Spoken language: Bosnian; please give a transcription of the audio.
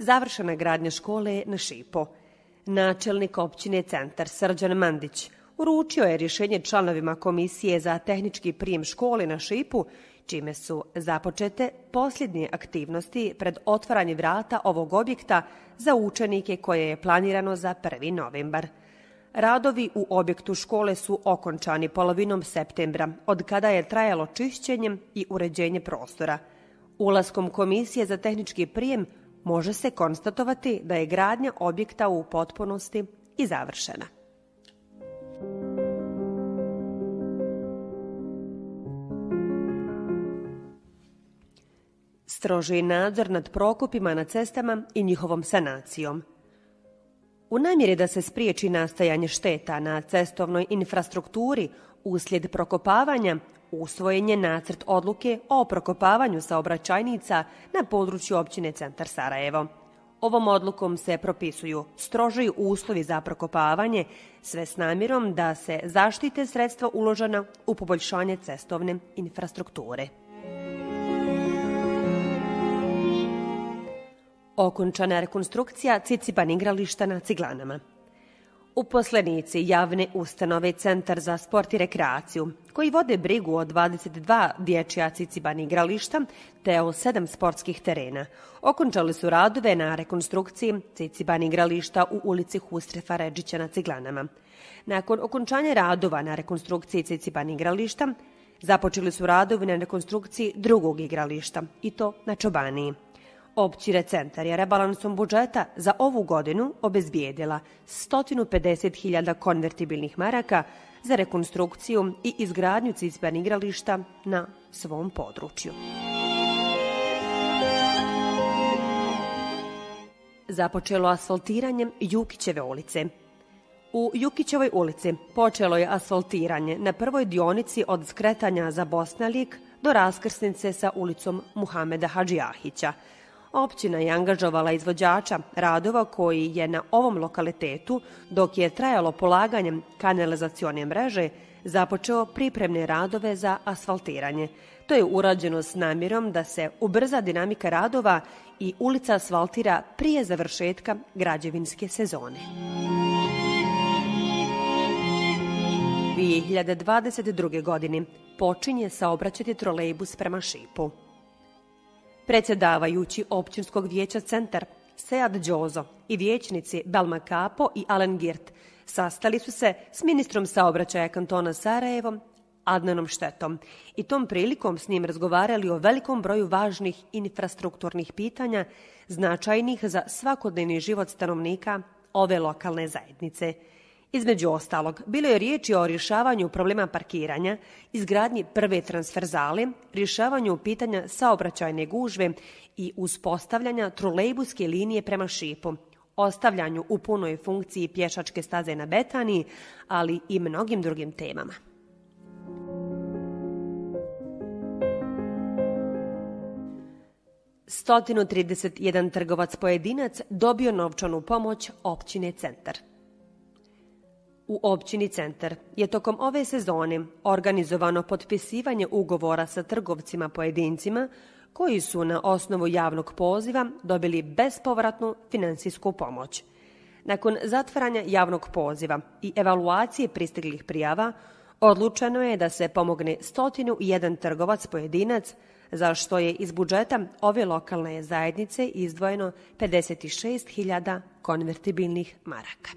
završena gradnja škole na Šipu. Načelnik općine Centar Srđan Mandić uručio je rješenje članovima Komisije za tehnički prijem škole na Šipu, čime su započete posljednje aktivnosti pred otvaranje vrata ovog objekta za učenike koje je planirano za 1. novembar. Radovi u objektu škole su okončani polovinom septembra, od kada je trajalo čišćenje i uređenje prostora. Ulaskom Komisije za tehnički prijem može se konstatovati da je gradnja objekta u potpunosti i završena. Stroži nadzor nad prokopima na cestama i njihovom sanacijom. U namjeri da se spriječi nastajanje šteta na cestovnoj infrastrukturi uslijed prokopavanja, usvojen je nacrt odluke o prokopavanju saobraćajnica na području općine Centar Sarajevo. Ovom odlukom se propisuju stroži uslovi za prokopavanje, sve s namjerom da se zaštite sredstva uložena u poboljšanje cestovne infrastrukture. Okončana rekonstrukcija Ciciban igrališta na Ciglanama. Uposlenici javne ustanove Centar za sport i rekreaciju, koji vode brigu o 22 dječja Ciciban igrališta te o 7 sportskih terena, okončali su radove na rekonstrukciji Ciciban igrališta u ulici Hustrefa Redžića na Ciglanama. Nakon okončanja radova na rekonstrukciji Ciciban igrališta, započeli su radovi na rekonstrukciji drugog igrališta, i to na Čobaniji. Općina Centar je rebalansom budžeta za ovu godinu obezbijedila 150.000 konvertibilnih maraka za rekonstrukciju i izgradnju Ciciban igrališta na svom području. Započelo asfaltiranje Jukićeve ulice. U Jukićevoj ulici počelo je asfaltiranje na prvoj dionici od skretanja za Bosnalijek do raskrsnice sa ulicom Muhameda Hadžijahića. Općina je angažovala izvođača radova koji je na ovom lokalitetu, dok je trajalo polaganje kanalizacione mreže, započeo pripremne radove za asfaltiranje. To je urađeno s namjerom da se ubrza dinamika radova i ulica asfaltira prije završetka građevinske sezone. 2022. godine počinje saobraćati trolejbus prema Šipu. Predsjedavajući općinskog vijeća Centar, Sead Đozo, i vijećnici Belma Kapo i Alen Girt sastali su se s ministrom saobraćaja kantona Sarajevo, Adnanom Štetom, i tom prilikom s njim razgovarali o velikom broju važnih infrastrukturnih pitanja, značajnih za svakodnevni život stanovnika ove lokalne zajednice. Između ostalog, bilo je riječi o rješavanju problema parkiranja, izgradnji prve transverzale, rješavanju pitanja saobraćajne gužve i uspostavljanja trolejbuske linije prema Šipu, ostavljanju u punoj funkciji pješačke staze na Betaniji, ali i mnogim drugim temama. Stotinu 31 trgovac pojedinac dobio novčanu pomoć općine Centar. U općini Centar je tokom ove sezone organizovano potpisivanje ugovora sa trgovcima pojedincima koji su na osnovu javnog poziva dobili bespovratnu finansijsku pomoć. Nakon zatvaranja javnog poziva i evaluacije pristiglih prijava, odlučeno je da se pomogne 101 trgovac pojedinac, za što je iz budžeta ove lokalne zajednice izdvojeno 56.000 konvertibilnih maraka.